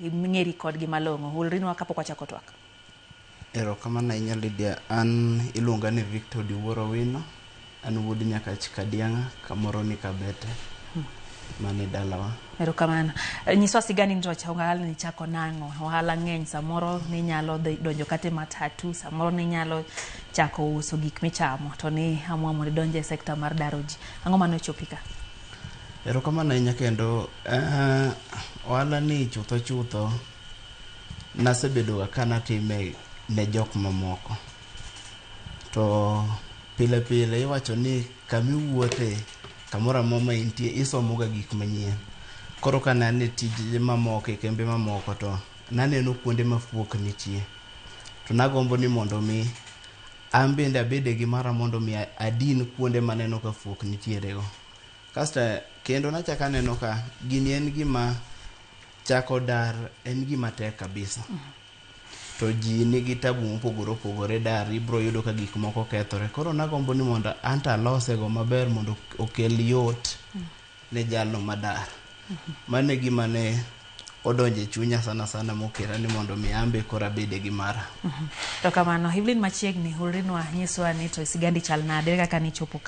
ing'eri kodgi malong'o. Hulrinwa kapok wachako twak. Erokamano ahinya Lydia. An iluonga ni Victor Odiwuor Owino. An wuod Nyakach Kadiang'a, kamoro ni Kabete. Mano e dalawa. Erokamano. Nyiswa sigani ni to ohala ni chako nang'o? Ohala ng'eny, samoro ninyalo donjo kata e matatu, samoro ninyalo chako uso gik michamo, to ni amua mondo idonj e sekta mar daro ji. Ang'o mane ochopi ka? Erokamano ahinya kendo. Ohala ni chutho chutho nasebedo ga ka natime ne jok mamoko. To pile pile iwacho ni kamiwuothe kamoro amora ma intie isomo ga gik manyien. Koro ka ne an e tije mamoko e kembe mamoko to naneno kuonde ma fuok nitie. To nagombo ni mondo mi an bende abede gi mara mondo mi adin kuonde maneno ka fuok nitiere go. Kasto kendo nachako aneno ka gini en gima chako dar en gima tek kabisa. To ji nigi tabu mopogore opogore dar ibiro yudo ka gik moko kethore. Koro nagombo ni mondo anto alose go maber mondo okel yot ne jalno madar. Mano e gima ne odonjo e chunya sana sana mokela ni mondo mi an be koro abede gi mara. Erokamano. Evelyn machiegni, hulrinwa nyiswa ni to sigandi chal nade kaka nichopo ka.